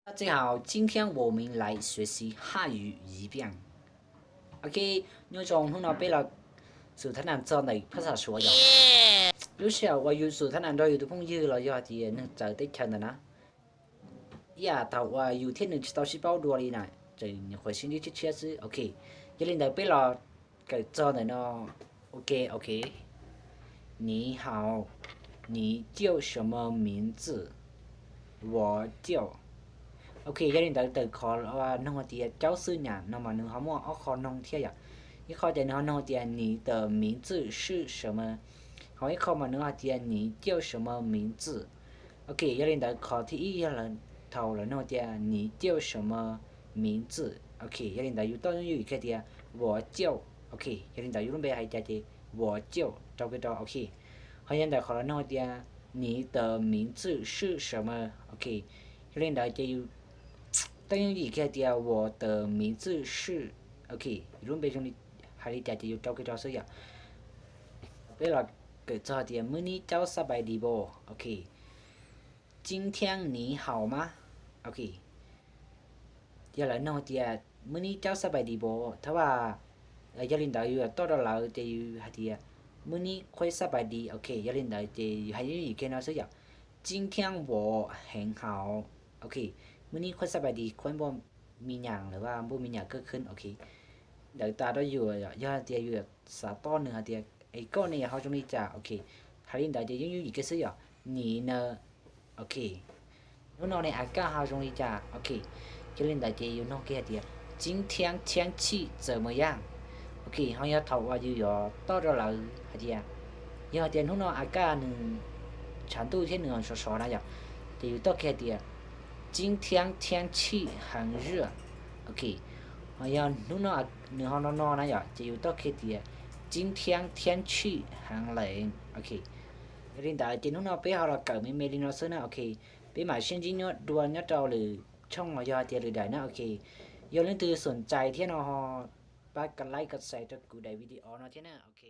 大家好, 今天我们来学习汉语一遍. Ok, nyob zoo, hnub no peb los xub thab nas txog ntawm phab xav Suav yom. Lub sij hawm uas yus xub thab nas nrog yus tus phooj ywg los yog tias nws txawv teb chaws ntawm na, ib yam thaum uas yus thiab nws tsis tau sib paub dua li na, tseem nyuam qhuav sib ntsib tshiab tshiab xwb. Ok, yog li ntawd peb los kawm txog ntawm no. Ok, ok. 你好, 你叫什么名字? 我叫. Ok, yog li ntawd tawm qhov noog hais tias caub xwb nyam no mas nws ho muaj ob qho noog thiab yom. Ib qho ces nws ho noog hais tias 你的名字是什么, ho ib qho mas nws hais tias 你叫什么名字? Ok, yog li ntawd qhov thib ib yog thaum lawv noog tias 你叫什么名字? Ok, yog li ntawd yus tau yooj yim kiag tias 我叫. Ok, yog li ntawd yus lub npe hais cas ces 我叫 rau kiag rau. Ok, ho yog ntawm qhov lawv noog tias 你的名字是什么? Ok, yog li ntawd ces yus tau yooj yim kiag tias 我的名字是. Ok, yus lub npe zoo li hais li cas ces yus rau kiag rau xwb yom. Peb los kawm txog tias มื้อนี้เจ้าสบายดีบ่? Ok, 今天你好吗? Ok, yog lawv noog tias มื้อนี้เจ้าสบายดีบ่? Thab vaj, yog li ntawd yus yuav toj rau lawv ces yus hais tias มื้อนี้ข้อยสบายดี. Ok, yog li ntawd ces yus hais yooj yim kiag no xwb yom. 今天我很好. Ok, มื้อนี้ข้อยสบายดี, ข้อยบ่มีหยัง หรือว่า บ่มีหยังเกิดขึ้น. Ok, ntawd tas rau yus yom. Yog tias yus xav toj nws hais tias es koj ne ho zoo li cas? Ok, hais li ntawd ces yooj yooj yim kiag xwb yom. 你呢? Ok, hnub no ne a kaj ho zoo li cas? Ok, yog li ntawd ces yus noog kiag hais tias 今天天气怎么样? Ok, ho yog thaum uas yus yuav toj rau lawv hais tias, yog hais tias hnub no a kaj nws tshav ntuj thiab nws sov sov na yom, ces yus toj kiag hais tias 今天天气很热. Ok, ho yog hnub no nws ho no no na yom, ces yus toj kiag tias 今天天气很冷. Ok, yog li ntawd ces hnub no peb ho los kawm me me li no xwb na. Ok, peb mam sib ntsib dua nyob rau lwm tshooj los yog tias lwm daim na. Ok, yog leej twg xom cai thiab no ho pab ka like ka share rau kuv daim video no thiab na. Ok.